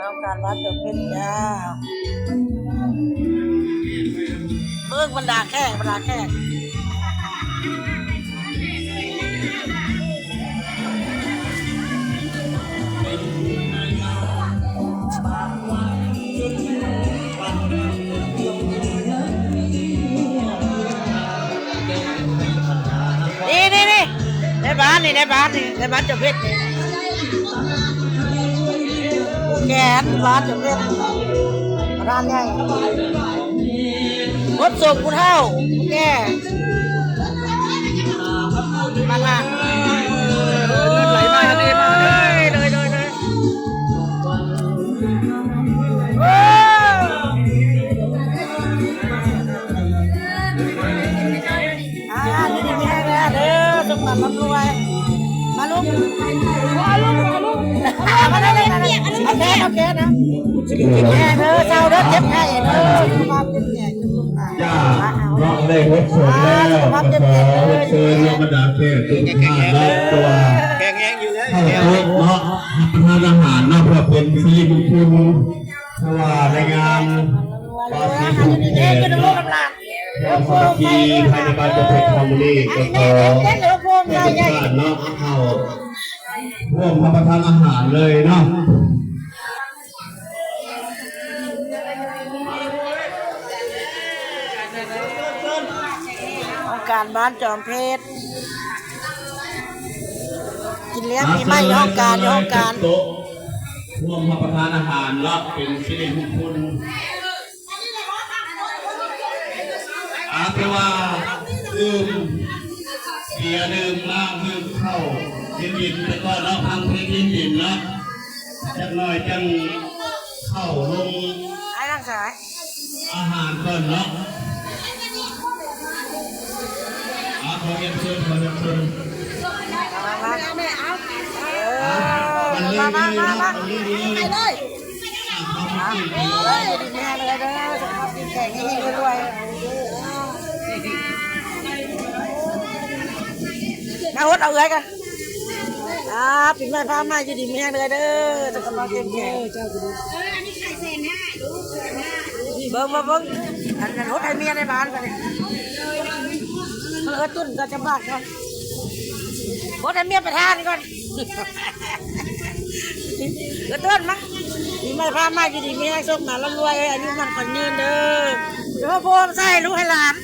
ຕ້ອງການມາເຕີມເງິນຈ້າ. ເບິ່ງບັນດາແຂກ ບັນດາແຂກ. ນີ້ໆໆ ໃນບ້ານນີ້ ໃນບ້ານນີ້ ໃນບ້ານຈອມເພັດນີ້ ແກນບ້ານຈອມເພັດ ປະທານໃຫຍ່ ຄົນສູງຜູ້ເຖົ້າຜູ້ແກ່ ມາທານ ເອີ ເງິນໄຫຼມາເດ້ ມາເດ້ ໂດຍ ໂດຍ ໂດຍ. ອ່າ ຢູ່ດີມີແຮງເດີ ສຸກໝານລຳລວຍ ມາລຸກ ມາລຸກ ມາລຸກ ມາເອົາແຂນ ເອົາແຂນນະ ແຂນເດີ ເຊົາເດີ ເຈັບໄຂ້ເດີ ສຸຂະພາບເຂັ້ມແຂງ ຈ້າ ເນາະ ໄດ້ຫົດສົນແລ້ວ ຂໍເຊີນເນາະ ບັນດາແຂກທຸກທ່ານເນາະ ເພາະວ່າເຂົ້າໂຕະເນາະ ຮັບປະທານອາຫານເນາະ ເພື່ອເປັນສິລິມຸງຄຸນ ເພາະວ່າໃນງານປາສີຜູກແຂນເນາະ ຄວາມສາມັກຄີພາຍໃນບ້ານຈອມເພັດເຮົາມື້ນີ້ ກໍຂໍໃຫ້ທຸກທ່ານເນາະ ເຂົ້າຮ່ວມຮັບປະທານອາຫານເລີຍເນາະ. ອົງການບ້ານຈອມເພັດ ກິນລ້ຽງປີໃໝ່ຢູ່ຫ້ອງການ ຢູ່ຫ້ອງການ ຮ່ວມຮັບປະທານອາຫານ ແລະ ເປັນສິລິມຸງຄຸນ. ອາ ແປວ່າດື່ມເບຍ ດື່ມນ້ຳ ດື່ມເຂົ້າເຢັນໆ ໄປກ່ອນເນາະ ຟັງເພງເຢັນໆ ເນາະ ຈັກໜ້ອຍຈັ່ງເຂົ້າລົງ ອ້າຍທາງຊ້າຍ ອາຫານກ່ອນເນາະ. ອາ ຂໍຮຽນເຊີນ ຂໍຮຽນເຊີນ ມາ ມາ ມາ ມາ ມາ ມາ ມາ ມາ ມາ ມາ ມາ ມາ ມາ ມາ ມາ ມາ ມາ ມາ ເອີ ຢູ່ດີມີແຮງເດີ ສຸຂະພາບເຂັ້ມແຂງ ເຮັງໆ ລວຍໆ ມາຫົດເອົາເອື້ອຍກັນ ອາ ປີໃໝ່ຟ້າໃໝ່ ຢູ່ດີມີແຮງເດີ ສຸຂະພາບເຂັ້ມແຂງ ເບິ່ງ ມາເບິ່ງ ອັນນັ້ນຫົດໃຫ້ເມຍໃນບ້ານບັດນີ້ ເອີ ຕຸ້ນກໍຈະບາດກ່ອນ ຫົດໃຫ້ເມຍໄປທານກ່ອນ. ກະເຕີນມາ ປີໃໝ່ຟ້າໃໝ່ ຢູ່ດີມີແຮງ ໂຊກໝານລຳລວຍ ເອີຍ ອາຍຸໝັ້ນຂວັນຍືນເດີ ເດີ ໂພມໃສ່ລູກໃຫ້ຫຼານ.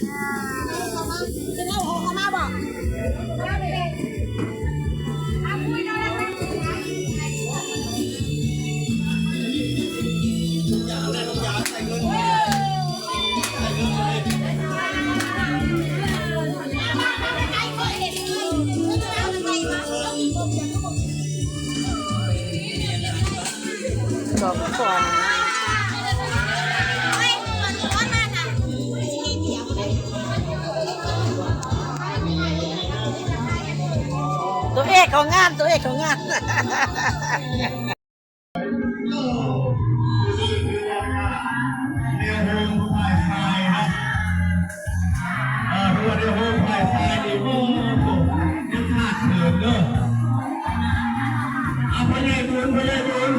ຕົວເອກຂອງງານ ຕົວເອກຂອງງານ. ແນວໂຮມຝ່າຍຊາຍເນາະ ເອີ ເພາະວ່າແນວໂຮມຝ່າຍຊາຍນີ້ ໂອ້ໂຫ ຍັງຂາດເຂີນເດີ ເອົາ ພໍ່ໃຫຍ່ບຸນ ພໍ່ໃຫຍ່ບຸນ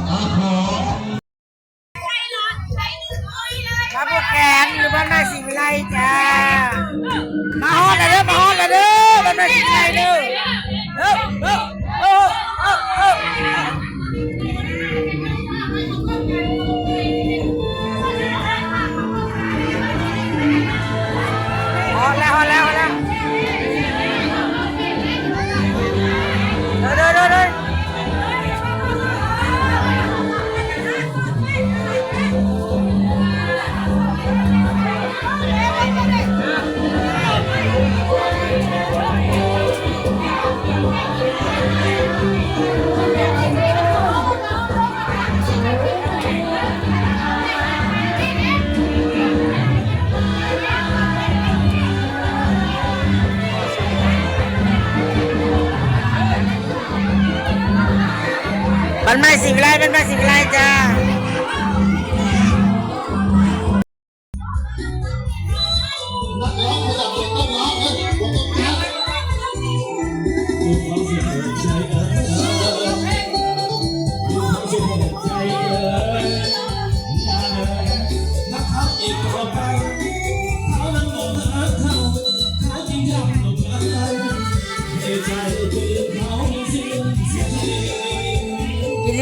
ເອົາ ຂໍ ມາຜູກແຂນຢູ່ບ້ານໃໝ່ສີວິໄລຈ້າ ມາຮອດແລ້ວເດີ ມາຮອດແລ້ວເດີ ບ້ານໃໝ່ສີວິໄລເດີ ເອີ ເອີ ເອີ ເອີ ເອີ ຮອດແລ້ວ ຮອດແລ້ວ ຮອດແລ້ວ ເດີ ເດີ ເດີ ເດີ. ບ້ານໃໝ່ສີວິໄລ ບ້ານໃໝ່ສີວິໄລຈ້າ. ນັກຮ້ອງລະດັບເປັນນັກຮ້ອງເອີຍ.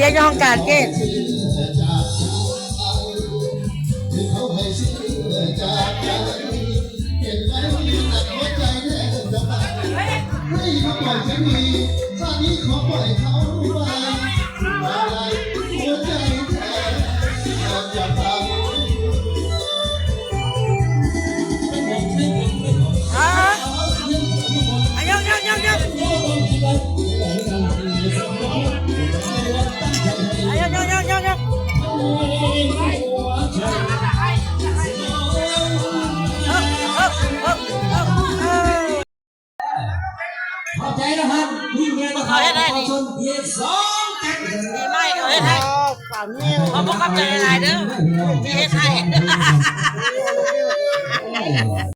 ໃນຫ້ອງການເກດ ຂອບໃຈນະຄັບ ທີ່ແມ່ນະຄັບ ເອົາໃຫ້ໄດ້ນີ້ ປະຊາຊົນເຂດສອງ ປີໃໝ່ເຂົາເຮັດໃຫ້ ຂອບຄຸນຂອບໃຈຫຼາຍໆເດີ ທີ່ເຮັດໃຫ້.